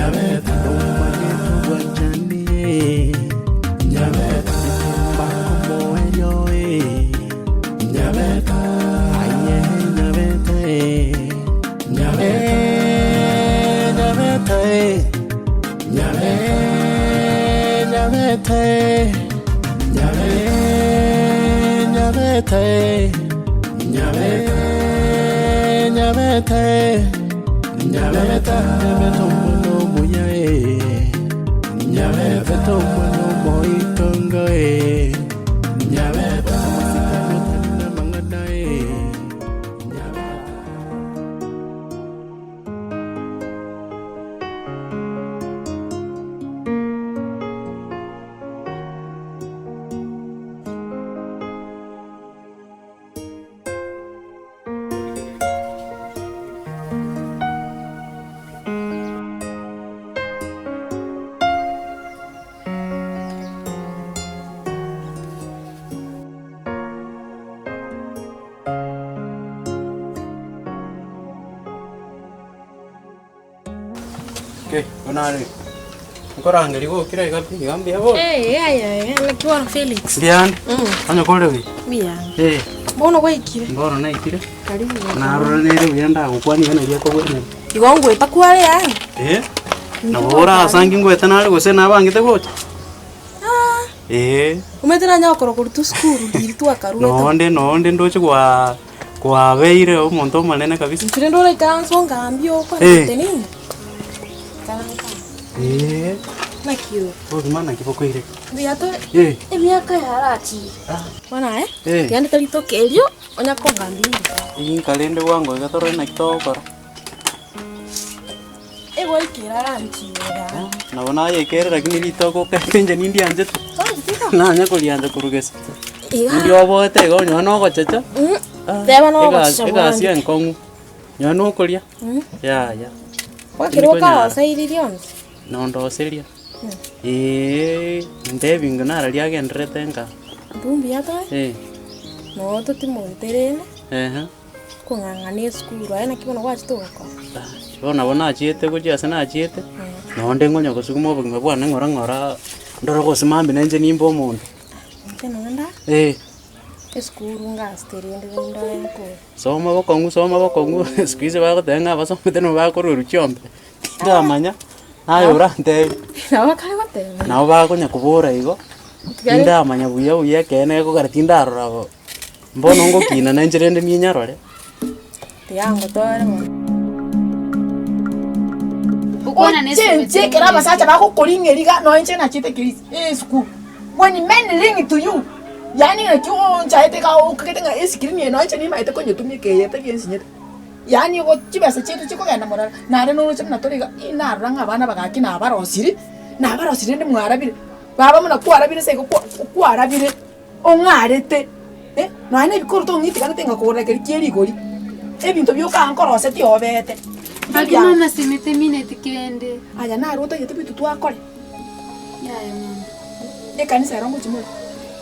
Nyabeta Nomanyete obwanchani Nyabeta Mbakomoerio Nyabeta Aye Nyabeta Nyabeta Nyabeta Nyabeta Nyabeta Nyabeta Nyabeta Nyabeta Nyabeta omwana omuya eh. Nyabeta omwana omoitongo eh. Nyabeta amasikani otari namang'ana eh. Nyabeta. Okay, bono are nkorangeria gokira iga pi iga mbuya bono. Eh, aye aye, naki bono Felix? Mbuya ande, onye kore buya? Mbuya. Eh. Bono gwaikire? Mbono naikire. Karibu. Narora nere buya ndagokwania iga nari ekogwenera. Igo ngoeta kware yaani? Eh, nabo orasangi ngoeta nare gose nabangete gocha? Ah. Eh. Omanyete nanya gokora korwa sukuru riria twakaruete. Nonde nonde ndoche kwa kwabeire omonto omonene kabisa. Inche rende oraikaranse ongambie okore Eh. nini? Ikaransa. Eh. Naki ore? Obogima naki bokoireka? Mbuya tore. Eh. Emiaka yarachire. Bono aye, Eh. tiga ndete ritoke erio, onya kongambia inche. Inka rende bwango iga torore naki togokora. Egoikera aranchire. Nabo nayekerera lakini ritoke okaete inche nindianchete. Nanya koriancha korwa gese. Iga. Ndioboete iga onye nogochecha. Teba nogochecha Egasi bwange. enkong'u. Nonye nokoria. Yaya. Gwakera okaroseiri rionsi. Nondoseria. Eeh, ntebi ng'a nararia agendererete nka. Intwe mbuya tore. Eh. Noo totimogete rende. Ehe. Kong'ang'ana esukuru aye naki bono gwachete ogokora. Bono nabo nachiete gochia ase nachiete, nonde ngonya gosuguma obogima bwane ng'ora ng'ora, ndore gose mambia nainche nimbe omonto. Inche nonye nda Eh. esukuru ngasete rende ndore nkore. Soma bokong'u soma bokong'u siku hizi bagoteba ng'a abasomete nabo bakorwerwa chiombe, tindamanya, naye orantebie. Nabo bakare goteba. Nabo bakonya kobora igo, tindamanya buya buya ekeene gekogera tindarora bo. Mbono ngokina nainche rende ninyarore. Tiga ngotore mono. Ochenche ekero abasacha bagokoring'eria iga nonya inche nachete ekerisi esukuru when men ring to you yaani naki onchaete iga okagete ng'a esikirini eye nonya inche nimaete konyetumia eye tari ensinyete yaani igo chibesa chiaito chikogenda mororo naende noroche buna tore iga inarora ng'a abana bagaki nabarosirie nabarosirie rende mwarabire baba buna kwarabire ase igo kwa kwarabire. Ong'arete, eh, nonya na ebikoroto ong'itiganete ngakogorera keria kie rigori, ebinto bioka nkorosetie obete. Gaki mama simete mineti kende. Aya naro otagete binto twakore. Yaya mama. Ekanisa ero ngochia more.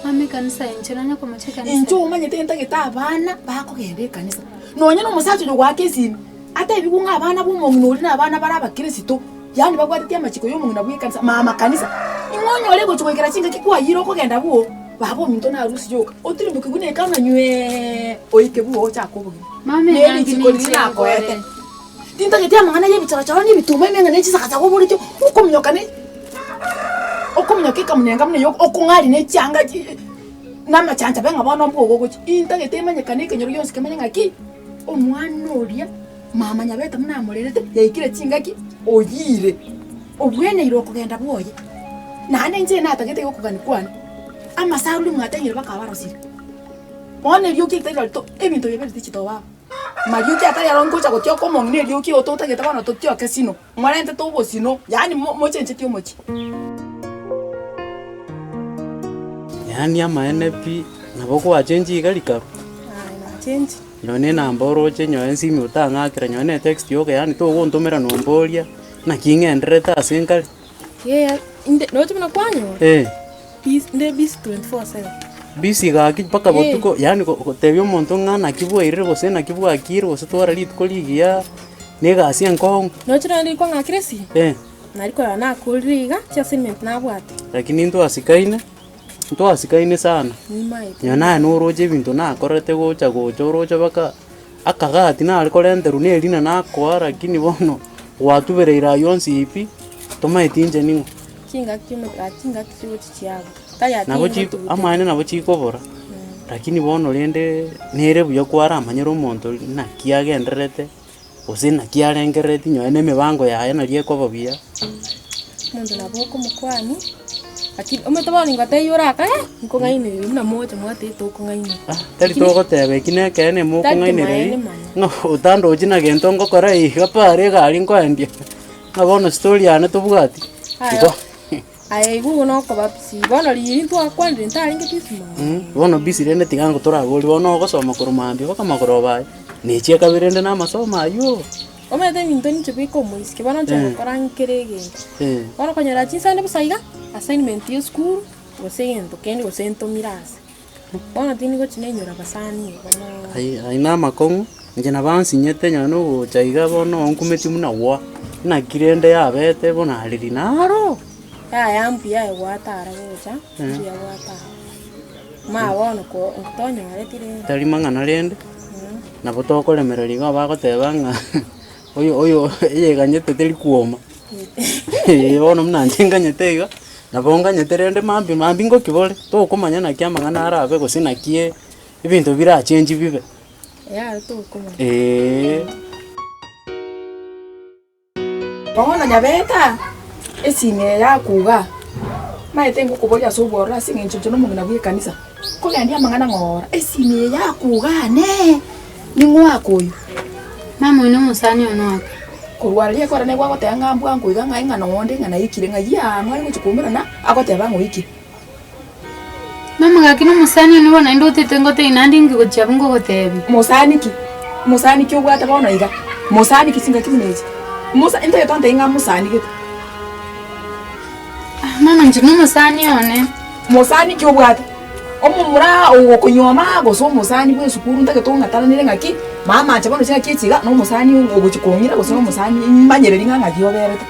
Mama ekanisa inche nonya komocha ekanisa. Inche omanyete ntagete abana bakogenda ekanisa. Nonya na omosacha oyo goaka esimi, atebigwe ng'a abana ba omong'ina oria na abana bare abakirisito. Yaani babwatetie amachiko y'omong'ina bw'ekanisa, mama kanisa. Ing'o onyore gochia goikera chingaki kwayire okogenda bwoo, baba ominto narusie yoka, otirimboke buna ekanga nywee, oike bwoo ochake obogima. Mama Ne enyangi richiko riria ninche nakoete. nkore. Tintageti amang'ana ya ebichorochoro na ebituma ime ng'a ne chisagasaga oboretie, okominyoka ne okominyoka ekamunenga buna eyio okong'aria ne chianga chi na amachanchabe ng'a bono mbwogo ogochia. Intagete emanyekane ekenyoro gionsi kemanye ng'aki, omwana oria. Mama nyabete buna amorerete, yaikire chingaki, oyiire, obweneire okogenda bwoye. Naende inche natagete iga okogania kwane, amasaruri mwateng'ire baka abarosire. Bono erioki ritari rarito, ebinto biaberete chitoba aba. Marioki atari aro ngocha gotioka omong'ina erioki igo totagete bono totioke sino, morentete obosino, yaani mo mochenchetie omochie. Yaani amaene pi, nabo gwachenchia iga rikaru. Aye nachenchire. Nonye na enamba oroche nonye esimi otang'akera nonye na etext yoka yaani togontomera nomboria naki ng'endererete ase nkare. Yea, inde noche buna kwanyora, Eh. busy nde busy 24/7. Busy gaki mpaka Eh. botuko yaani go gotebia omonto ng'a naki bwairire gose naki bwakire gose twara rituko rigiya, na egasi enkong'u. Noche naende kwang'akera esimi. Eh. Nari korora nakorire iga, chiassignment nabwate. Lakini ntwasikaine, ntwasikaine sana. Nimaete. Nonya naye noroche ebinto nakorete gocha gocha oroche mpaka akagati nare korenterwa na erina nakoa lakini bono gwatubereire aywo onsi pi, tomaeti inche ning'o. Chingaki omote chingaki chigochi chiabo. Tari ati Nabo chiko ngotugute. amaene nabo chikobora, lakini bono rende nere buya kwaramanyera omonto naki agendererete. Gose naki arengereretie nonye na emebango yaye naria ekoba buya. Omonto nabo okomokwania, lakini omanyete bono ningotebi orakage, nkong'ainereria buna mogocha mwatebete okong'ainereria. Ah, tari togoteba eki na ekeene Tari mokong'ainereria, tomaene manya. ng'a otandochi na gento ngokora iga pare egari nkoendia, ng'a bono story yane tobwati, Aya. igo. Aye igwe ogo nokoba busy, bono riria ntwakwanire ntarenge busy mono. Bono busy rende tiga ngo toraborie bono ogosoma korwa mambia mpaka magoroba aya, na echi ekabere rende na amasomo aywo. Omanyete ebinto ninche bweka omoiseke, bono nche gokora nkere egento. Bono okonyora chinsande bosa iga, assignment ya esukuru, gose egento kende gose ntomire ase. Bono tindi gochi nainyora abasani igo bono. Ayio ayio na amakong'u, inche nabo ansinyete nonya na ogocha iga bono onkumeti buna gwa, naki rende yabete bono ariri naro. Yaya mbuya aye gwatara gocha, mbuya gwatara. Ma bono ko tonyoreti rende. Tari mang'ana rende, nabo tokoremereria igo bagoteba ng'a oyo oyo eyeganyete teri kwoma. Eeh bono buna inche nganyete iga, nabo nganyete rende mambia mambia ngoki bore, tokomanya naki amang'ana arabe gose naki ebinto birachengi bibe. Yaya tokomanya. Eeh. Bono nyabeta esimi eye yakuga, maete ngokoboria ase obwororo ase eng'encho inche nomong'ina bw'ekanisa, nkogendia amang'ana ng'ora, esimi eye yakuga ane, ning'o aka oyio? Mama oyo nomosani one oke. Korwa riria ekero nigo agoteba ng'a mbwango iga ng'a ng'a nonde ng'a naikire ng'a yaa mware gochia koumerana, agoteba ng'a oikire. Mama gaki nomosani one bono naende otete ngotebi naende inki gochia abwo ngogotebi. Mosani ki? Mosani ki obwate bono iga? Mosani ki chingaki buna echi? Musa intagete ontebie ng'a mosani gete? Ah, mama inche nomosani one. Mosani ki obwate? Omomura ogokonyuoma gose omosani bwa esukuru ntagete ong'ataranere ng'aki, mama anche bono chingaki echi iga, nomosani ogochia kong'ira gose nomosani manyereri ng'a ng'aki oberete.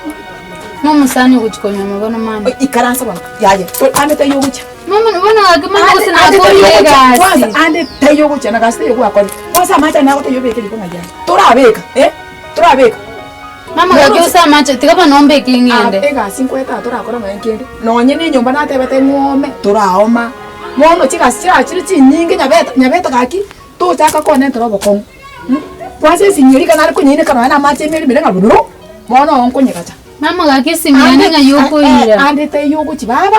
Nomosani ogochia konyuoma bono mama. Ikaransa bono, yaya, ande taiyo ogochia. Mama bono gaki mama gose nakorire egasi. Kwanza ande taiyo ogochia na gasi taiyo gwakorire. Kwanza amache aya nagotebia obeke riko ng'ai aya. Torabeka, eh, torabeka. Mama gaki ase amache tiga bono ombeke ng'ende. Egasi nkoete aa torakora nonya kende, nonye na enyomba natebete ng'ome, toraoma. Bono chigasi chirachire chinyinge nyabeta nyabeta gaki, tochaka konentera obokong'u kwanza esimi eria iga nare konyaineka nonya na amache ime rimere ng'a bururu, bono oo nkonyegacha. Mama gaki esimi yane ng'ai okoira. Ande taiyo ogochi baba,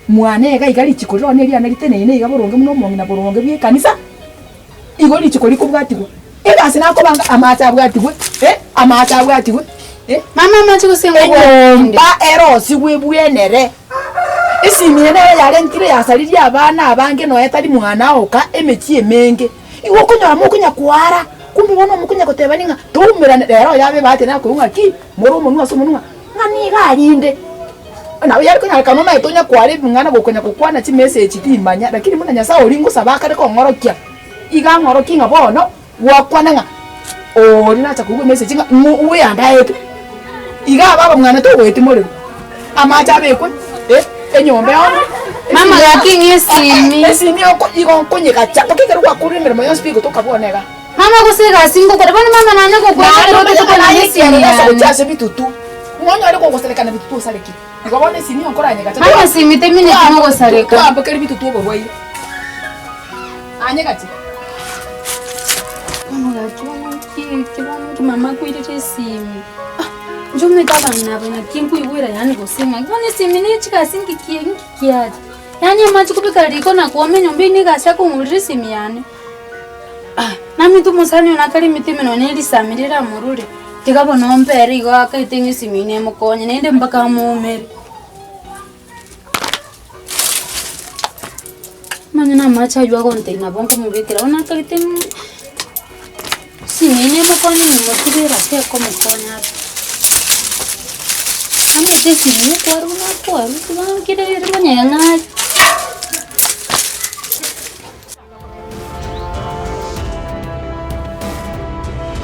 mwane iga iga richiko rirono eriane riteneine iga boronge buna omong'ina boronge bwa ekanisa. Igo richiko rikobwatigwa, egasi nakobanga amache abwatigwe, eh, amache abwatigwe, eh. Mama amache gose ngobwatinde. Enyomba erosigwe ebwenere. Esimi eye nero yarentire yasaririe abana abange nonya tari mwana oka emechie emenge. Igo okonyora mokonya koara, kumbe bono mokonya gotebani ng'a toumerane rero oyo abe ebahati nakoigwa ng'a ki, more omonwa ase omonwa ng'a nigo arinde. Nabo yare konyarekana omanyete onya kwara ebing'ana gokonya gokwana chimessage timanya, lakini buna Nyasaye oria ngosaba akare kong'orokia, iga ang'orokie ng'a bono gwakwana ng'a oria nacha koigwa emessage ng'a ng'o bweandaete. Iga aba mwane togoetia morero, amache abekwe, eh, enyomba eome, Mama gaki ng'a esimi. esimi oko igo nkonyegacha mpaka ekero gwakorire emeremo yonsi pi gotoka bono igaa. Mama gose egasi ngokora bono mama nanye gokwana ekero otagete konyora esimi yane. Ase bitutu monyore gogosarekana bitutu osareke igo bono esimi onkoranyegacha Mama simi temineti mogosareka. Twambokeri bitutu oborwaire anyegache. Bono gaki bono nki eke bono nki mama akoirera esimi ah inche omanyete abang'ina aba naki nkoigwera yaani gose ng'aki bono esimi ne chigasi nki ki nki kiacha yaani amache kobeka riko na kooma enyomba eywo na egasi akong'orera esimi yane. Ah, naminto omosani one akare emete ime nonya erisami riramorure, tiga bono ompere igo akaete ng'a esimi eyio nemokonye naende mpaka amoumere. Manya na amache aywo agontebia nabo nkomobekera bono akagete ng'a esimi eyio nemokonye nimotigere ase ekomokonya ase. Amache esimi eyio okwarwa buna okwarwa tiga nkere ere monyeng'ari.